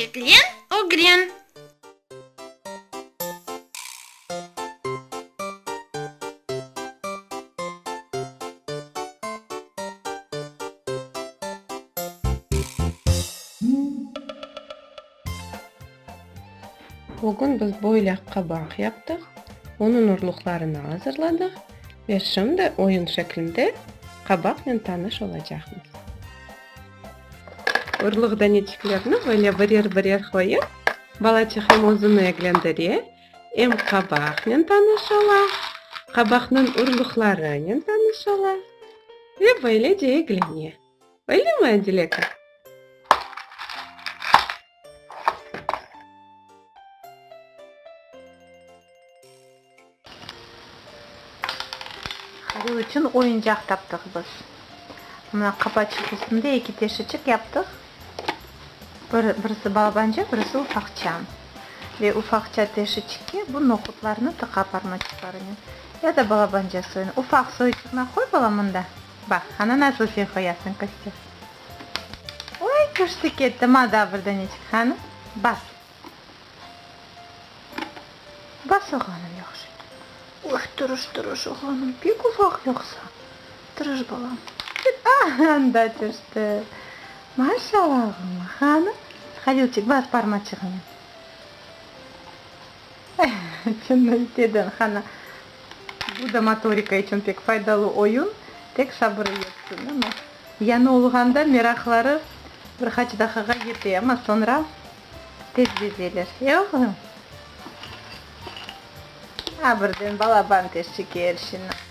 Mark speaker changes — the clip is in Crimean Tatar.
Speaker 1: Eglen, ögren!
Speaker 2: Bugün biz böyle qabaq yaptıq, onıñ urluqlarını azırladıq ve şimdi oyun şeklinde qabaqnen tanış olacaqmız. Urluq daneçiklerni böyle birer-birer qoyıp, balaçıq em özüni eglendire, em qabaqnen tanış ola, qabaqnıñ urluqlarınen tanış ola ve böylece eglene. Öylemi, Adileka?
Speaker 3: Halil içün oyuncaq taptıq biz. Mına qapaçıq üstünde eki teşiçik yaptıq. Bir, birisi balabanca, birisi ufaqça. Ve ufaqça teşiçikke bu nohutlarnı tıqa parmaçıqlarınen. Ya da balabanca soyunı. Ufaq soyçığına qoy balam mında. Baq, ana nasıl sen qoyasıñ, köster. Oy, tüşti ketti, ma daa bir daneçik, qani, bas. Bas, oğlanım, yahşı. Oy, tırış, tırış, oğlanım, pek ufaq yoqsa. Tırış, balam. Ah, anda tüşti. Maşallah, oğluma, qani, Halilçik, bas parmaçığınen. Çınını itedin, qani. Bu da motorika içün pek faydalı oyun, tek sabırı yetsin. Amma yañı olğanda meraqları bir qaç daqiqağa yete, amma soñra tez bezeler. E, oğlum? A, birden balaban teşçike er şeyni.